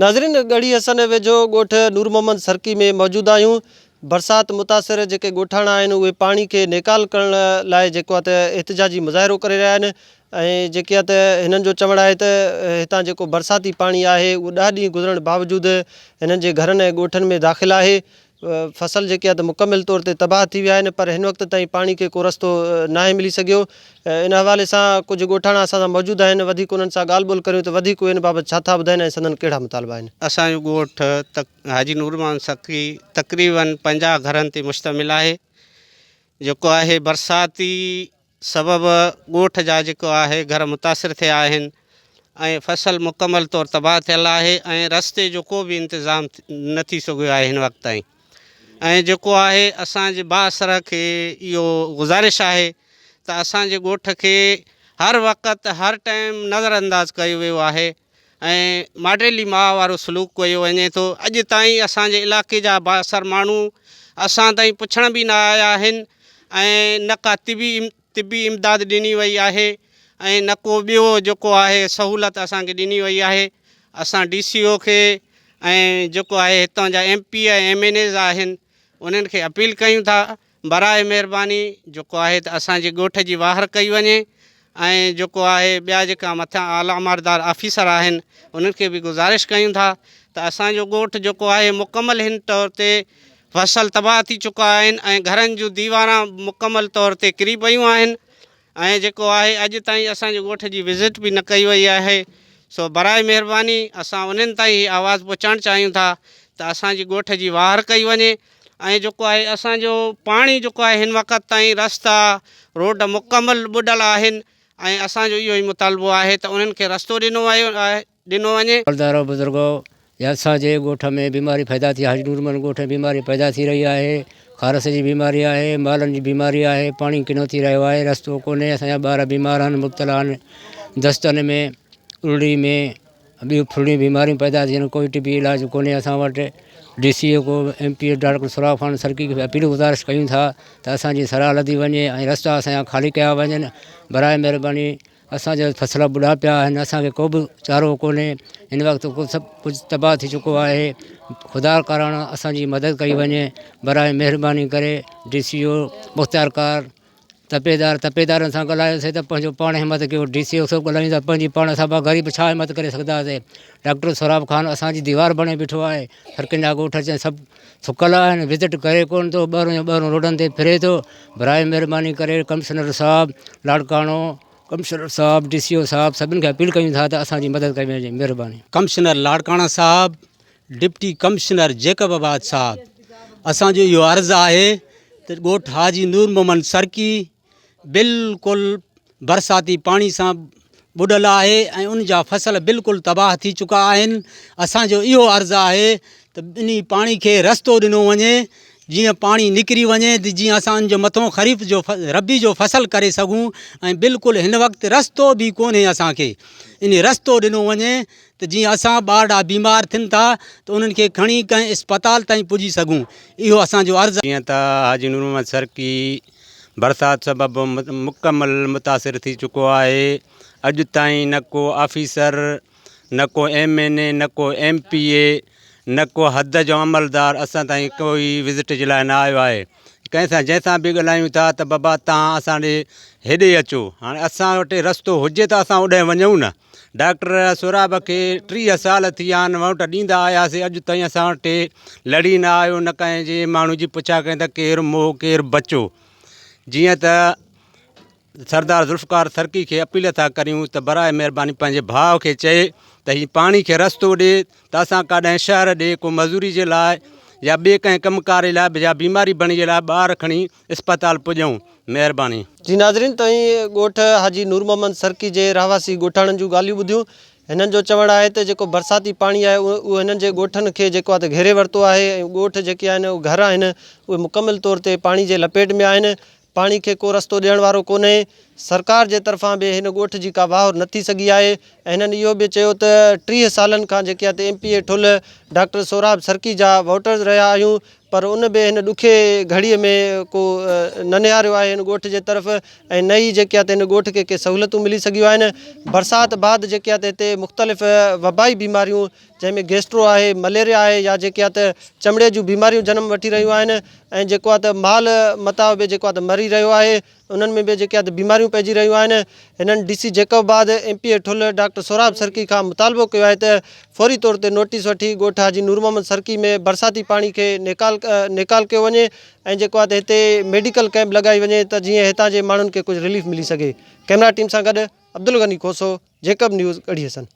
ناظرين ڳڙهي حسن ويجهو ڳوٺ نور محمد سرڪي ۾ موجود آهيون برسات متاثر جيڪي ڳوٺاڻا آهن اهي پاڻي کي نيڪال ڪرڻ لاء جيڪو آهي ته احتجاجي مظاهرو ڪري رهيا آهن ۽ جيڪي آهي ته هنن جو چوڻ آهي ته هتان جيڪو برساتي پاڻي آهي اهو ڏهه ڏينهن گذرڻ باوجود هنن جي گهرن ۽ ڳوٺن ۾ داخل آهي فصل جيڪي آهي ته مڪمل طور تي تباهه ٿي ويا آهن پر هن وقت تائين پاڻي کي ڪو رستو ناهي ملي سگهيو ان حوالي سان ڪجهه ڳوٺاڻا اسان سان موجود آهن وڌيڪ انهن سان ڳالهه ٻولهه ڪريون ته وڌيڪ اهي ان بابت ڇا ٿا ٻڌائين ۽ سندن ڪهڙا مطالبا آهن. اسان جو ڳوٺ حاجي نور محمد سقي تقريبن 50 گهرن تي مشتمل آهي جيڪو آهي برساتي سبب ڳوٺ جا جيڪو آهي گهر متاثر ٿيا آهن ۽ فصل مڪمل طور تباهه ٿيل آهي ۽ رستي جو ڪو به انتظام نه ٿي سگهيو آهي هن وقت تائين ۽ جيڪو آهي اسان جي بااثر کي اهو گذارش آهي ته اسان جي ڳوٺ کي هر وقت هر ٽائيم نظر انداز ڪيو ويو آهي ۽ ماڊيلي ماء وارو سلوڪ ڪيو وڃي ٿو اڄ تائين اسان جي علائقي جا بااثر ماڻهو اسان تائين پڇڻ به نه آيا آهن ۽ نه ڪا طبي طبي امداد ڏني وئي آهي ۽ نه ڪو ٻيو جيڪو آهي سهولت اسان کي ڏني وئي آهي اسان ڊي سي او کي ۽ جيڪو آهي هتان جا M P ۽ M N As آهن انهن کي اپيل ڪيون ٿا براء مهرباني جيڪو آهي ته اسان جي ڳوٺ جي واهر ڪئي وڃي ۽ جيڪو آهي ٻيا جيڪا مٿان اعليٰ عملدار آفيسر آهن انهن کي به گذارش ڪيون ٿا ته اسان جو ڳوٺ جيڪو آهي مڪمل هن طور تي فصل تباهه ٿي چڪا آهن ۽ گهرن جون ديواران مڪمل طور تي ڪري پيون آهن ۽ جيڪو آهي اڄ تائين اسان جي ڳوٺ جي وزٽ به نه ڪئي وئي آهي سو براء مهرباني اسان انهن تائين هي آواز پهچائڻ چاهيون ٿا ته اسان جي ڳوٺ جي واهر ڪئي وڃي ۽ جيڪو آهي اسان جو پاڻي جيڪو آهي هن وقت تائين رستا روڊ مڪمل ٻڏل آهن ۽ اسان جو اهو ئي مطالبو آهي ته انهن کي رستو ڏنو ويو آهي ڏنو وڃي. سردارو بزرگو يا اسان جي ڳوٺ ۾ بيماري پيدا ٿي حاجي نور محمد ڳوٺ ۾ بيماري پيدا ٿي رهي آهي خارس جي بيماري آهي مالن جي بيماري آهي پاڻي ڪنو ٿي رهيو آهي رستو ڪونهي اسان جا ٻار بيمار آهن مبتلا آهن دستن ۾ ارڙي ۾ ٻيون ڦرڙيون بيماريون پيدا ٿي ڪوئي طبي علاج ڪونهي اسان وٽ ڊي سي او ڪو M P A doctor Sohrab Khan Sarki کي اپيل گذارش ڪيون ٿا ته اسان جي صلاح لڌي وڃي ۽ رستا اسان جا خالي ڪيا وڃن برائي مهرباني اسان جا فصل ٻڏا پيا آهن اسان کي ڪو به چارو ڪونهي هن وقت سڀ ڪجهه تباهه ٿي چڪو آهي خدا ڪارڻ اسان جي مدد ڪئي وڃي برائي مهرباني ڪري ڊي سي او مختيارڪار تپيدار تپيدارن سان ڳالهايوسي ته پنهنجو پاڻ همت ڪيو ڊي سي او سان ڳالهايون ٿا پنهنجي پاڻ اسان غريب ڇا همت ڪري سگهنداسي ڊاڪٽر سهراب خان اسان جي ديوار بڻي بيٺو آهي سرڪن جا ڳوٺ اچن سڀ ٿڪل آهن وزٽ ڪري ڪونه ٿو ٻهرون جو ٻهرون روڊن تي ڦري ٿو برائي مهرباني ڪري ڪمشنر صاحب لاڙڪاڻو ڪمشنر صاحب ڊي سي او صاحب سڀني کي اپيل ڪيون ٿا ته اسان جي مدد ڪئي وڃي مهرباني. ڪمشنر لاڙڪاڻا صاحب ڊپٽي ڪمشنر جيڪب آباد صاحب اسان جو اهو عرض آهي ته ڳوٺ حاجي نور محمد سرڪي بلڪل برساتي پاڻي سان ٻڏل آهي ۽ ان جا فصل بلڪل تباهه ٿي چڪا آهن اسان جو اهو عرض آهي ته انهي پاڻي کي رستو ڏنو وڃي جيئن پاڻي نڪري وڃي ته جيئن اسان ان جو مٿو خريف جو ربيع جو فصل ڪري سگهون ۽ بلڪل هن وقت رستو به ڪونهي اسان کي انهي رستو ڏنو وڃي ته جيئن اسان ٻارڙا بيمار ٿين ٿا ته انهن کي کڻي ڪنهن اسپتال تائين پڄي سگهون اهو اسان جو عرض جيئن ته حاجي نور محمد سرڪي برسات سبب مڪمل متاثر ٿي چڪو آهي اڄ تائين نه ڪو آفيسر نه ڪو ايم اين اي نه ڪو ايم پي اي نه ڪو حد جو عملدار اسان تائين ڪوئي وزٽ جي لاء نه آيو آهي ڪنهن سان جنهن سان به ڳالهايون ٿا ته بابا تان اسان ڏي هيڏي اچو هاڻي اسان وٽ رستو هجي ته اسان اوڏانهن وڃون نه ڊاڪٽر سهراب کي 30 سال ٿي ويا آهن ووٽ ڏيندا آياسي اڄ تائين اسان وٽ لڙي نه آيو نه ڪنهن جي ماڻهو جي پڇا ڪئي ته ڪير مئو ڪير بچو جيئن ته سردار ذوالفقار سرڪي کي اپيل ٿا ڪريون ته براء مهرباني پنهنجي ڀاء کي چئي ته هي پاڻي کي رستو ڏي ته اسان ڪاڏانهن شهر ڏي ڪو مزوري جي لاء يا ٻئي ڪنهن ڪم ڪار جي لاء يا بيماري بڻي جي لاء ٻار کڻي اسپتال پڄون مهرباني. جي ناظرين توهين ڳوٺ حاجي نور محمد سرڪي جي رهواسي ڳوٺاڻن جون ڳالهيون ٻڌيون هنن جو چوڻ آهي ته جيڪو برساتي پاڻي آهي اهو هنن جي ڳوٺن کي جيڪو آهي ته گهيري ورتو آهي ۽ ڳوٺ جيڪي آهن گهر آهن اهي مڪمل طور تي پاڻي جي لپيٽ ۾ آهن پاڻي کي ڪو رستو ڏيڻ وارو ڪونهي، سرڪار جي طرفان به هن ڳوٺ جي ڪا واهر نه ٿي سگهي آهي ۽ هنن اهو به چيو ته 30 سالن کان جيڪي آهي ته M P A Thul doctor Sohrab Sarki جا ووٽرز رهيا آهيون پر ان به هن ڏکي گهڙيء ۾ ڪو نه نهاريو آهي هن ڳوٺ جي طرف ۽ نه ئي جيڪي آهي ته هن ڳوٺ کي ڪي سهولتون ملي سگهيون آهن. برسات بعد جيڪي آهي ته هتي مختلف وبائي بيماريون جنهن ۾ گيسٽرو آهي، مليريا آهي يا جيڪي آهي ته چمڙي جون بيماريون جنم وٺي رهيون آهن ۽ جيڪو آهي ته مال متاع به جيڪو آهي ته مري رهيو آهي. انهن ۾ به جيڪي آهي ته بيماريون پئجي رهيون آهن هنن D C Jacobabad M P A Thul doctor Sohrab Sarki کان مطالبو ڪيو آهي ته فوري طور تي نوٽيس وٺي ڳوٺ حاجي نور محمد سرڪي ۾ برساتي پاڻي کي نيڪال نيڪال ڪيو وڃي ۽ جيڪو آهي ته هتي ميڊيڪل ڪئمپ لڳائي وڃي ته جيئن هتان جي ماڻهن کي ڪجهه رليف ملي سگهي ڪئميرا ٽيم سان گڏ عبدالغني کوسو جيڪب نيوز ڳڙهي حسن.